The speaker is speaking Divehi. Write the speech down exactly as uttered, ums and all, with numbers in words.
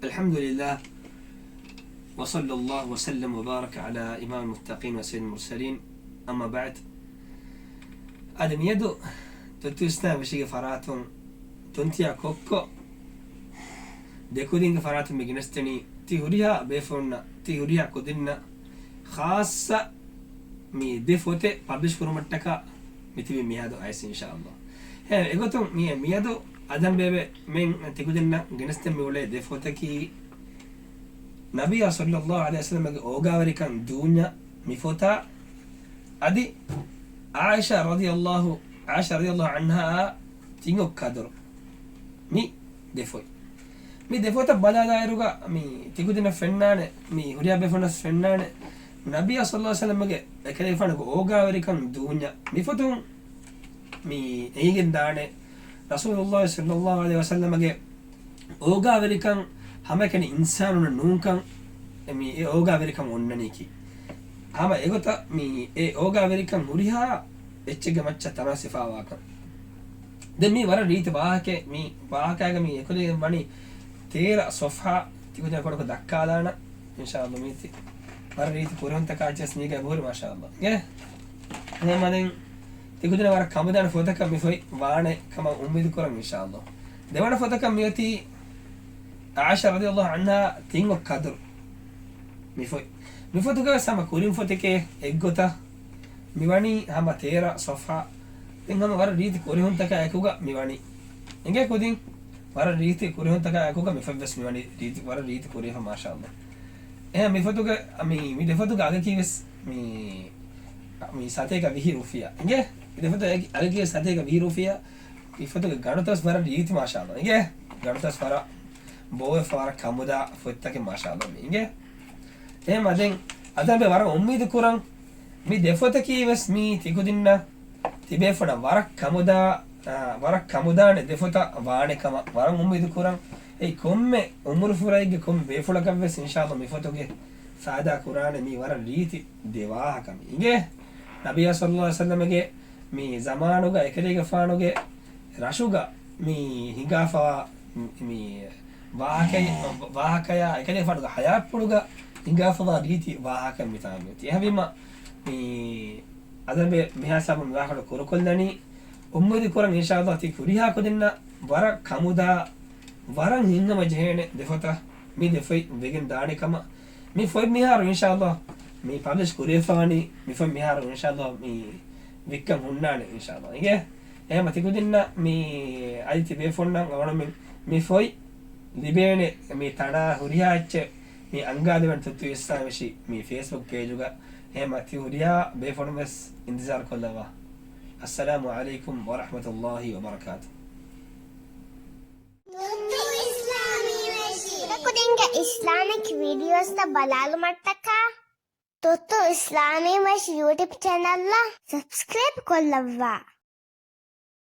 الحمد لله، وصلى الله وسلم وبارك على إمام المتقين وسيد المرسلين، أما بعد. އަދި މިއަދު ތުއްތު އިސްލާމް ވެށިގެ ފަރާތުން ތުންތިޔާ ކޮއްކޮ ދެކުދިންގެ ފަރާތުން މި ގެނެސްދެނީ ތި ހުރިހާ ބޭފުޅުންނަށް، ތި ހުރިހާ ކުދިންނަށް ޚާއްޞަ މި ދެ ފޮތެއް ޕަބްލިޝް ކުރުމަށްޓަކާ މި ތިބީ މިއަދު އައިސް، އިންޝާﷲ. ހޭ، އެގޮތުން މި، މިއަދު އަދަން ބޭބެ މެން ތިކުދިންނަށް ގެނެސްދެން މި އުޅޭ ދެ ފޮތަކީ، ނަބިއްޔާ ޞައްލައްލާހު ޢަލައިހި ވަސައްލަމަގެ އޯގާވެރިކަން ދޫންޏަށް މި ފޮތާ، އަދި ޢާއިޝާ ރަޟިޔައްލާހު، ޢާއިޝާ ރަޟިޔައްލާހު ޢަންހާ ތިން އޮއް ކަދުރު މި ދެ ފޮތް. މި ދެ ފޮތަށް ބަލާލާއިރުގަ މި ތިކުދިނަށް ފެންނާނެ، މި ހުރިހާ ބޭފުޅުންނަށް ފެންނާނެ، ނަބިއްޔާ ޞައްލައްލާހު ޢަލައިހި ވަސައްލަމަގެ އެކަލޭގެފާނުގެ އޯގާވެރިކަން ދޫންޏަށް މި ފޮތުން މި އެނގިގެން ދާނެ. ރަސޫލުﷲ ޞައްލައްލާހު ޢަލައިހި ވަސައްލަމަގެ އޯގާވެރިކަން ހަމައެކަނި އިންސާނުންނަށް ނޫންކަން، މި އެ އޯގާވެރިކަން އޮންނަނީކީ. ހަމަ އެގޮތަށް މި އެ އޯގާވެރިކަން ހުރިހާ އެއްޗެއްގެ މައްޗަށް ތަނާސިފާވާކަން. ދެން މީ ވަރަށް ރީތި ވާހަކައެއް. މި ވާހަކައިގަ މި އެކުލެގެން ވަނީ ތޭރަ ޞަފްޙާ. ތިކުދިން ކޮޑަކޮށް ދައްކާލާނަ، އިންޝާﷲ. މީތި ވަރަށް ރީތި ކުރެހުންތަކާ އެއްޗެސް މީގަ އެބަހުރި، މާޝާﷲ. އިނގޭ؟ އެހެންމަ ދެން ތިކުދިން ވަރަށް ކަމުދާނެ ފޮތަކަށް މި ފޮތް ވާނެ ކަމަށް އުއްމީދު ކުރަން، އިންޝާﷲ. ދެވަނަ ފޮތަކަށް މިއޮތީ ޢާއިޝާ ރަޟިޔަﷲ ޢަންހާ ތިން އޮއް ކަދުރު މި ފޮތް. މި ފޮތުގަ ވެސް ހަމަ ކުރިން ފޮތެކޭ އެއްގޮތަށް މި ވަނީ ހަމަ ތޭރަ ޞަފްޙާ. ދެން ހަމަ ވަރަށް ރީތި ކުރިހުންތަކާ އެކުގަ މި ވަނީ. އިނގޭ ކުދިން ވަރަށް ރީތި ކުރިހުންތަކާ އެކުގަ މި ފޮތް ވެސް މި ވަނީ ރީތި، ވަރަށް ރީތި ކުރިހަ، މާޝާﷲ. އެހެން މި ފޮތުގެ، މި، މި ދެ ފޮތުގެ އަގަކީ ވެސް މި، މި ސަތޭކަ ވިހި ރުފިޔާ. އިނގޭ؟ މި ދެ ފޮތުގެ އަގަކީ ސަތޭކަ ވިހި ރުފިޔާ. މި ފޮތުގެ ގަނޑުތައް ވެސް ވަރަށް ރީތި، މާޝާﷲ. އިނގޭ؟ ގަނޑުތައް ވެސް ވަރަށް ބޯވެފަ ވަރަށް ކަމުދާ ފޮތްތަކެއް، މާޝާﷲ. މި އިނގޭ؟ އެހެންމަ ދެން އަދަން ބޭ ވަރަށް އުއްމީދު ކުރަން މި ދެ ފޮތަކީ ވެސް މީ ތިކުދިންނަށް ތިބޭފުޅުންނަށް ވަރަށް ކަމުދާ، އާ، ވަރަށް ކަމުދާނެ ދެ ފޮތަށް ވާނެ ކަމަށް ވަރަށް އުއްމީދު ކުރަން. އެއީ ކޮންމެ އުމުރުފުރައެއްގެ ކޮންމެ ބޭފުޅަކަށް ވެސް އިންޝާﷲ މި ފޮތުގެ ފައިދާ ކުރާނެ މީ ވަރަށް ރީތި ދެ ވާހަކަ މި އިނގޭ. ނަބިއްޔާ ޞައްލައްލާހު ޢަލައިހި ވަސައްލަމަގެ މި ޒަމާނުގަ އެކަލޭގެފާނުގެ ރަށުގަ މި ހިނގާފަވާ މި ވާހަކަ، ވާހަކަޔާ އެކަލޭގެފާނުގެ ހަޔާތްޕުޅުގަ ހިނގާފަވާ ރީތި ވާހަކަ މިތާ މިއޮތީ. އެހެންވީމަ މި އަދަން ބޭ މިހާ ހިސާބުން މި ވާހަކަ ކުރުކޮށްލަނީ. އުއްމީދު ކުރަން އިންޝާﷲ ތި ހުރިހާ ކުދިންނަށް ވަރަށް ކަމުދާ، ވަރަށް ހިތްހަމަޖެހޭނެ ދެ ފޮތަށް މި ދެ ފޮތް ވެގެން ދާނެ ކަމަށް. މި ފޮތް މިހާރު އިންޝާﷲ މި ޕަބްލިޝް ކުރެވިފަވަނީ. މި ފޮތް މިހާރު އިންޝާﷲ މި ވިއްކަން ހުންނާނެ އިންޝާﷲ. އިނގޭ؟ އެހެންމަ ތިކުދިންނަށް މި އަދި ތިބޭފުޅުންނަށް އަޅުގަނޑުމެން މި ފޮތް ލިބޭނެ މި ތަނާ ހުރިހާ އެއްޗެއް މި އަންގާދެވެން ތުއްތު އިސްލާމް ވެށި މި ފޭސްބުކް ޕޭޖުގަ. އެހެންމަ ތި ހުރިހާ ބޭފުޅުން ވެސް އިންތިޒާރު ކޮށްލައްވާ. އައްސަލާމު ޢަލައިކުމް ވަރަޙްމަތުﷲި ވަބަރަކާތު. ތުއްތު އިސްލާމީ ވެށި. ކުދިންގެ އިސްލާމިކް ވީޑިއޯސްތައް ބަލާލުމަށްޓަކާ ތުއްތު އިސްލާމީ ވެށި ޔޫޓިއުބް ޗެނަލްއަށް ސަބްސްކްރައިބް ކޮށްލައްވާ.